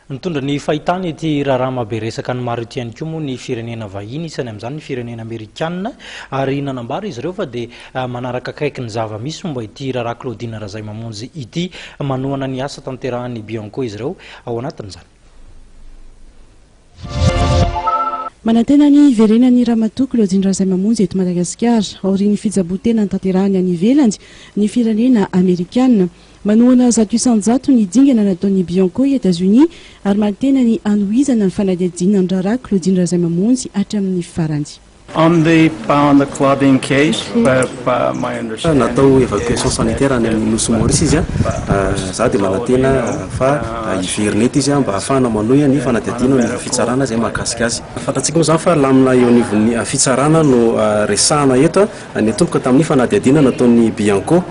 Nitondra ny fahitany ity raharaha mahabe resaka ny maro ity ihany koa moa ny firenena vahiny, isany amin'izany ny firenena amerikanina, ary nanambara izy ireo fa dia manaraka akaiky ny zava-misy momba ity raharaha Claudine Razaimamonjy ity. Manohana ny asa tanterahan'ny Bianco izy ireo ao anatin'izany. Manantena ny hiverenan'i Ramatoa Claudine Razaimamonjy eto Madagasikara aorian'ny fitsaboan-tena notanterahiny any ivelany ny firenena amerikanina. Manohana 100% ny dingana nataon'ny Bianco i Etazonia ary manantena ny hanohizana ny fanadihadiana ny raharaha Claudine Razaimamonjy hatramin'ny farany. On the on the Claudine case, my understanding. Natao évacuation sanitaire any amin'ny Nosy Maurice izy, za dia manantena fa hiverina eto izy mba hahafahana manohy ny fanadihadiana eo anivon'ny fitsarana izay mahakasika azy. Fantatsika moa izany fa lamina eo anivon'ny fitsarana no resahana eto, niatomboka tamin'ny fanadihadiana nataon'ny Bianco.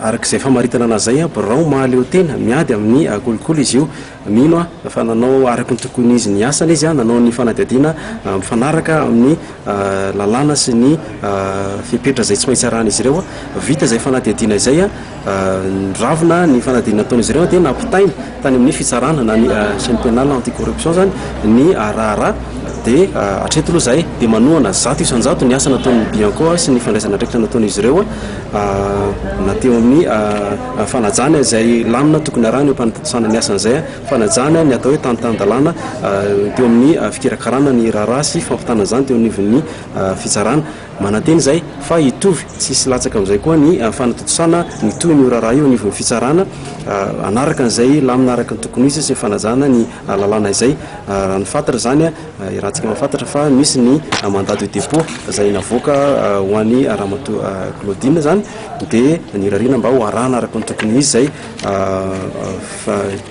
Araka izay famaritana anazy izay, birao mahaleo tena miady amin'ny kolikoly izy io. Mino aho fa nanao araka ny tokony izy ny asany izy, nanao ny fanadihadiana mifanaraka amin'ny lalàna sy ny fepetra izay tsy maintsy arahan'izy ireo. Vita izay fanadihadiana izay, niravona ny fanadihadiana nataon'izy ireo dia nampitaina tany amin'ny fitsarana na ny chaine pénale anti-corruption izany ny raharaha. Dia hatreto aloha izahay dia manohana 100% ny asa nataon'ny Bianco sy ny fandraisana andraikitra nataon'izy ireo na teo amin'ny fanajana izay lamina tokony arahina eo am-panatontosana ny asany izay, fanajana ny atao hoe tany tan-dalàna teo amin'ny fikirakarana ny raharaha sy fampitana izany teo anivon'ny fitsarana. Manantena izahay fa hitovy tsy hisy latsaka amin'izay koa ny fanatontosana ny tohin'io raharaha io anivon'ny fitsarana hanaraka an'izay lamina araka ny tokony ho izy sy ny fanajana ny lalàna izay. Raha ny fantatra izany, iarahantsika mahafantatra fa misy ny mandat de dépôt izay navoaka ho an'i Ramatoa Claudine izany dia nirariana mba ho arahana araka ny tokony ho izy izay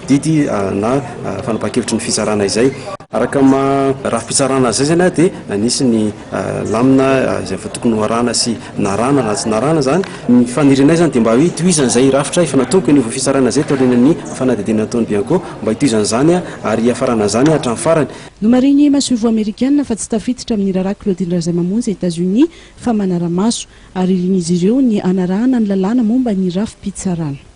didy na fanapahan-kevitry ny fitsarana izay. Araka ny maha rafi-pitsarana azy izay izany dia nisy ny lamina izay efa tokony ho arahana sy narahana na tsy narahana izany. Ny fanirianay izany dia mba hoe hitohizan'izay rafitra efa natomboka eo anivon'ny fitsarana izay taorian'ny fanadihadiana nataon'ny Bianco, mba hitohizan'izany ary hiafaran'izany hatramin'ny farany. Nomarihin'ny masoivoho amerikanina fa tsy tafiditra amin'ny raharaha Claudine Razaimamonjy Etazonia fa manara-maso ary irin'izy ireo ny hanarahana ny lalàna momba ny rafi-pitsarana.